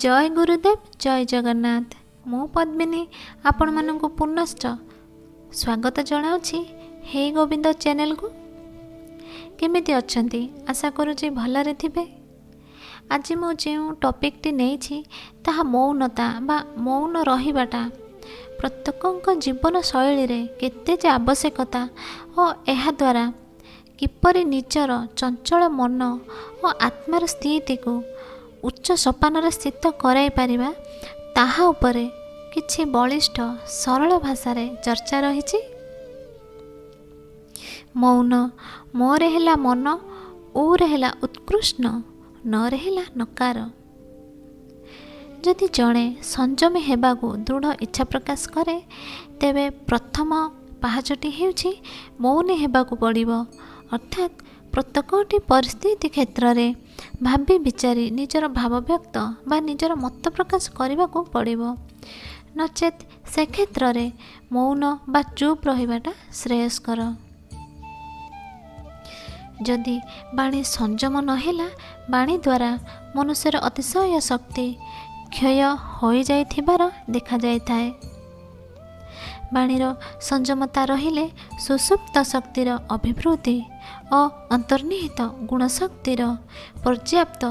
ଜୟ ଗୁରୁଦେବ, ଜୟ ଜଗନ୍ନାଥ। ମୁଁ ପଦ୍ମିନୀ ଆପଣମାନଙ୍କୁ ପୁନଶ୍ଚ ସ୍ୱାଗତ ଜଣାଉଛି ହେଇ ଗୋବିନ୍ଦ ଚ୍ୟାନେଲକୁ। କେମିତି ଅଛନ୍ତି? ଆଶା କରୁଛି ଭଲରେ ଥିବେ। ଆଜି ମୁଁ ଯେଉଁ ଟପିକ୍ଟି ନେଇଛି ତାହା ମୌନତା ବା ମୌନ ରହିବାଟା ପ୍ରତ୍ୟେକଙ୍କ ଜୀବନ ଶୈଳୀରେ କେତେ ଯେ ଆବଶ୍ୟକତା ଓ ଏହାଦ୍ୱାରା କିପରି ନିଜର ଚଞ୍ଚଳ ମନ ଓ ଆତ୍ମାର ସ୍ଥିତିକୁ ଉଚ୍ଚ ସୋପାନରେ ସ୍ଥିତ କରାଇ ପାରିବା, ତାହା ଉପରେ କିଛି ବଳିଷ୍ଠ ସରଳ ଭାଷାରେ ଚର୍ଚ୍ଚା ରହିଛି। ମୌନ, ମୋରେ ହେଲା ମନ, ଉରେ ହେଲା ଉତ୍କୃଷ୍ଟ, ନରେ ହେଲା ନକାର। ଯଦି ଜଣେ ସଂଯମୀ ହେବାକୁ ଦୃଢ଼ ଇଚ୍ଛା ପ୍ରକାଶ କରେ, ତେବେ ପ୍ରଥମ ପାହାଚଟି ହେଉଛି ମୌନୀ ହେବାକୁ ପଡ଼ିବ। ଅର୍ଥାତ୍ ପ୍ରତ୍ୟେକଟି ପରିସ୍ଥିତି କ୍ଷେତ୍ରରେ ଭାବି ବିଚାରି ନିଜର ଭାବବ୍ୟକ୍ତ ବା ନିଜର ମତ ପ୍ରକାଶ କରିବାକୁ ପଡ଼ିବ। ନଚେତ୍ ସେ କ୍ଷେତ୍ରରେ ମୌନ ବା ଚୁପ୍ ରହିବାଟା ଶ୍ରେୟସ୍କର। ଯଦି ବାଣୀ ସଂଯମ ନହେଲା, ବାଣୀ ଦ୍ୱାରା ମନୁଷ୍ୟର ଅତିଶୟ ଶକ୍ତି କ୍ଷୟ ହୋଇଯାଇଥିବାର ଦେଖାଯାଇଥାଏ। ବାଣୀର ସଂଯମତା ରହିଲେ ସୁଷୁପ୍ତ ଶକ୍ତିର ଅଭିବୃଦ୍ଧି ଓ ଅନ୍ତର୍ନିହିତ ଗୁଣଶକ୍ତିର ପର୍ଯ୍ୟାପ୍ତ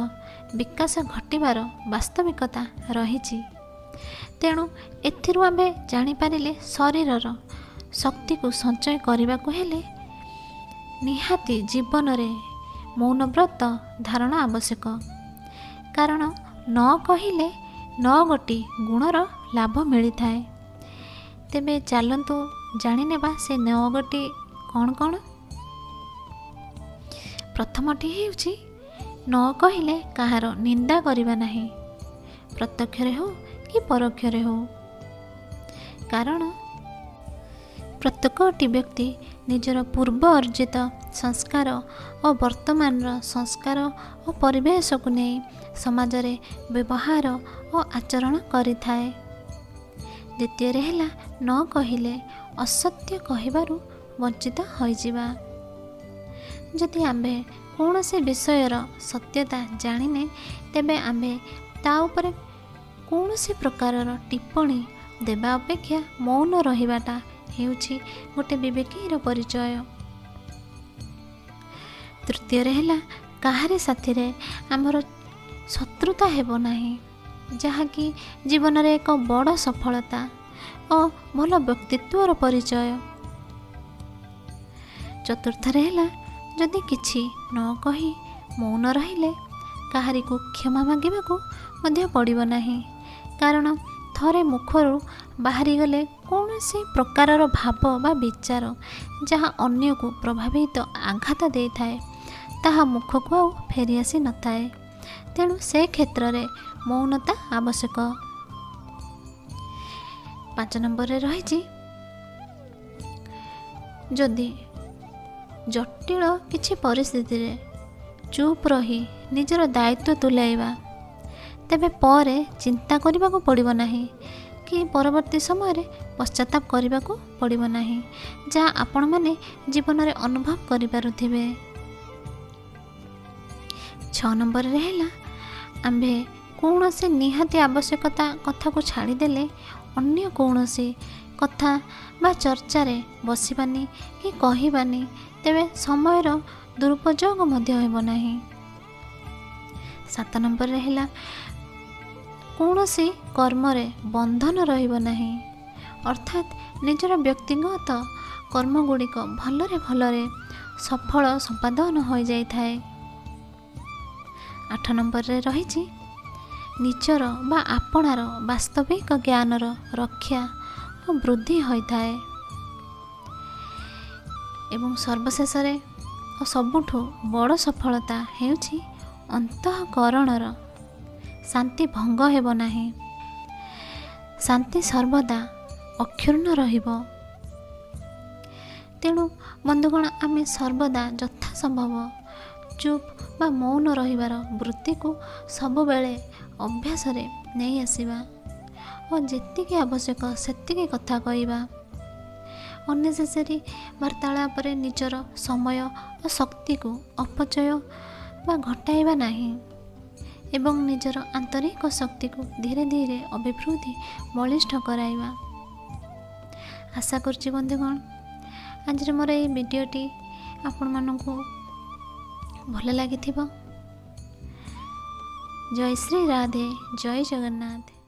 ବିକାଶ ଘଟିବାର ବାସ୍ତବିକତା ରହିଛି। ତେଣୁ ଏଥିରୁ ଆମେ ଜାଣିପାରିଲେ, ଶରୀରର ଶକ୍ତିକୁ ସଞ୍ଚୟ କରିବାକୁ ହେଲେ ନିହାତି ଜୀବନରେ ମୌନବ୍ରତ ଧାରଣ ଆବଶ୍ୟକ। କାରଣ ନ କହିଲେ ନଅ ଗୋଟି ଗୁଣର ଲାଭ ମିଳିଥାଏ। ତେବେ ଚାଲନ୍ତୁ ଜାଣିନେବା ସେ ନଅ ଗୋଟି କ'ଣ କ'ଣ। ପ୍ରଥମଟି ହେଉଛି, ନ କହିଲେ କାହାର ନିନ୍ଦା କରିବା ନାହିଁ, ପ୍ରତ୍ୟକ୍ଷରେ ହେଉ କି ପରୋକ୍ଷରେ ହେଉ। କାରଣ ପ୍ରତ୍ୟେକଟି ବ୍ୟକ୍ତି ନିଜର ପୂର୍ବ ଅର୍ଜିତ ସଂସ୍କାର ଓ ବର୍ତ୍ତମାନର ସଂସ୍କାର ଓ ପରିବେଶକୁ ନେଇ ସମାଜରେ ବ୍ୟବହାର ଓ ଆଚରଣ କରିଥାଏ। ଦ୍ୱିତୀୟରେ ହେଲା, ନ କହିଲେ ଅସତ୍ୟ କହିବାରୁ ବଞ୍ଚିତ ହୋଇଯିବା। ଯଦି ଆମ୍ଭେ କୌଣସି ବିଷୟର ସତ୍ୟତା ଜାଣିନେ, ତେବେ ଆମ୍ଭେ ତା ଉପରେ କୌଣସି ପ୍ରକାରର ଟିପ୍ପଣୀ ଦେବା ଅପେକ୍ଷା ମୌନ ରହିବାଟା ହେଉଛି ଗୋଟେ ବିବେକୀର ପରିଚୟ। ତୃତୀୟରେ ହେଲା, କାହାରି ସାଥିରେ ଆମର ଶତ୍ରୁତା ହେବ ନାହିଁ, ଯାହାକି ଜୀବନରେ ଏକ ବଡ଼ ସଫଳତା ଓ ଭଲ ବ୍ୟକ୍ତିତ୍ୱର ପରିଚୟ। ଚତୁର୍ଥରେ ହେଲା, ଯଦି କିଛି ନ କହି ମୌନ ରହିଲେ କାହାରିକୁ କ୍ଷମା ମାଗିବାକୁ ମଧ୍ୟ ପଡ଼ିବ ନାହିଁ। କାରଣ ଥରେ ମୁଖରୁ ବାହାରିଗଲେ କୌଣସି ପ୍ରକାରର ଭାବ ବା ବିଚାର ଯାହା ଅନ୍ୟକୁ ପ୍ରଭାବିତ ଆଘାତ ଦେଇଥାଏ, ତାହା ମୁଖକୁ ଆଉ ଫେରିଆସି ନଥାଏ। ତେଣୁ ସେ କ୍ଷେତ୍ରରେ ମୌନତା ଆବଶ୍ୟକ। 5 ନମ୍ବରରେ ରହିଛି, ଯଦି ଜଟିଳ କିଛି ପରିସ୍ଥିତିରେ ଚୁପ୍ ରହି ନିଜର ଦାୟିତ୍ୱ ତୁଲାଇବା, ତେବେ ପରେ ଚିନ୍ତା କରିବାକୁ ପଡ଼ିବ ନାହିଁ କି ପରବର୍ତ୍ତୀ ସମୟରେ ପଶ୍ଚାତାପ କରିବାକୁ ପଡ଼ିବ ନାହିଁ, ଯାହା ଆପଣମାନେ ଜୀବନରେ ଅନୁଭବ କରିପାରୁଥିବେ। 6 ନମ୍ବରରେ ହେଲା, ଆମ୍ଭେ କୌଣସି ନିହାତି ଆବଶ୍ୟକତା କଥାକୁ ଛାଡ଼ିଦେଲେ ଅନ୍ୟ କୌଣସି କଥା ବା ଚର୍ଚ୍ଚାରେ ବସିବାନି କି କହିବାନି, ତେବେ ସମୟର ଦୁରୁପଯୋଗ ମଧ୍ୟ ହେବ ନାହିଁ। 7 ନମ୍ବରରେ ହେଲା, କୌଣସି କର୍ମରେ ବନ୍ଧନ ରହିବ ନାହିଁ। ଅର୍ଥାତ୍ ନିଜର ବ୍ୟକ୍ତିଗତ କର୍ମଗୁଡ଼ିକ ଭଲରେ ଭଲରେ ସଫଳ ସମ୍ପାଦନ ହୋଇଯାଇଥାଏ। 8 ନମ୍ବରରେ ରହିଛି, ନିଜର ବା ଆପଣାର ବାସ୍ତବିକ ଜ୍ଞାନର ରକ୍ଷା ଓ ବୃଦ୍ଧି ହୋଇଥାଏ। ଏବଂ ସର୍ବଶେଷରେ ଓ ସବୁଠୁ ବଡ଼ ସଫଳତା ହେଉଛି ଅନ୍ତଃକରଣର ଶାନ୍ତି ଭଙ୍ଗ ହେବ ନାହିଁ, ଶାନ୍ତି ସର୍ବଦା ଅକ୍ଷୁଣ୍ଣ ରହିବ। ତେଣୁ ବନ୍ଧୁଗଣ, ଆମେ ସର୍ବଦା ଯଥାସମ୍ଭବ ଚୁପ୍ ବା ମୌନ ରହିବାର ବୃତ୍ତିକୁ ସବୁବେଳେ ଅଭ୍ୟାସରେ ନେଇ ଆସିବା ଓ ଯେତିକି ଆବଶ୍ୟକ ସେତିକି କଥା କହିବା। ଅନ୍ନେସେସରି ବାର୍ତ୍ତାଳାପରେ ନିଜର ସମୟ ଓ ଶକ୍ତିକୁ ଅପଚୟ ବା ଘଟାଇବା ନାହିଁ। ଏବଂ ନିଜର ଆନ୍ତରିକ ଶକ୍ତିକୁ ଧୀରେ ଧୀରେ ଅଭିବୃଦ୍ଧି ବଳିଷ୍ଠ କରାଇବା। ଆଶା କରୁଛି ବନ୍ଧୁଗଣ, ଆଜିର ମୋର ଏଇ ଭିଡ଼ିଓଟି ଆପଣମାନଙ୍କୁ ଭଲ ଲାଗିଥିବ। ଜୟ ଶ୍ରୀ ରାଧେ, ଜୟ ଜଗନ୍ନାଥ।